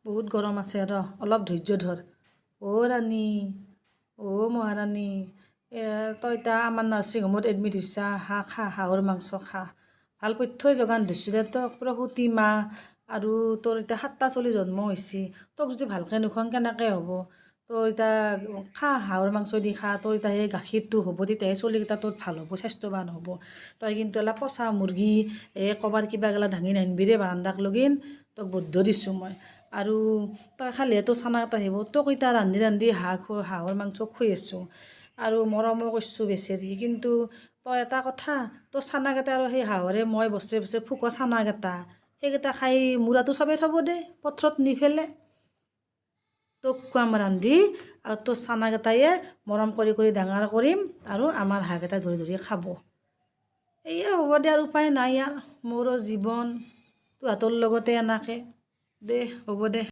বহুত গৰম আছে ৰ, অলপ ধৈৰ্য ধৰ। অ' ৰাণী, অ' মহাৰাণী, এ তই এতিয়া আমাৰ নাৰ্ছিং হোমত এডমিট হৈছা। হাঁহ খা, হাঁহৰ মাংস খা। ভাল পথ্যই যোগান ধৰছোঁ দে তোক। প্ৰসূতি মা আৰু তোৰ এতিয়া 7টা চলি জন্ম হৈছে। তোক যদি ভালকৈ নোখোৱাওঁ কেনেকৈ হ'ব? তোৰ এতিয়া খা, হাঁহৰ মাংস দি খা। তোৰ এতিয়া সেই গাখীৰটো হ'ব, তেতিয়াহে চলিকেইটা তোৰ ভাল হ'ব, স্বাস্থ্যৱান হ'ব। তই কিন্তু এলা পচা মুৰ্গী, এই ক'বাৰ কিবা গেলা দাঙি নানবি দেই বাৰান্দাক লগিন। তোক বদ্ধ দিছোঁ মই। আৰু তই খালেহে তোৰ চানা এটা আহিব। তোক এতিয়া ৰান্ধি ৰান্ধি হাঁহ খোৱা, হাঁহৰ মাংস খুৱাই আছোঁ আৰু মৰমো কৰিছোঁ বেচেৰি। কিন্তু তই এটা কথা, তোৰ চানাকেইটা আৰু সেই হাঁহৰে মই বছৰে বছৰে ফুকোৱা চানাকেইটা, সেইকেইটা খাই মূৰাটো চবেই থ'ব দে, পথৰত নিফেলে। তোক খুৱাম ৰান্ধি আৰু তোৰ চানাকেইটায়ে মৰম কৰি কৰি ডাঙৰ কৰিম আৰু আমাৰ হাঁহকেইটা ধৰি ধৰি খাব। এয়ে হ'ব দে, আৰু উপায় নাই। আৰু মোৰো জীৱন তোহঁতৰ লগতে এনেকে দে, হ'ব দে।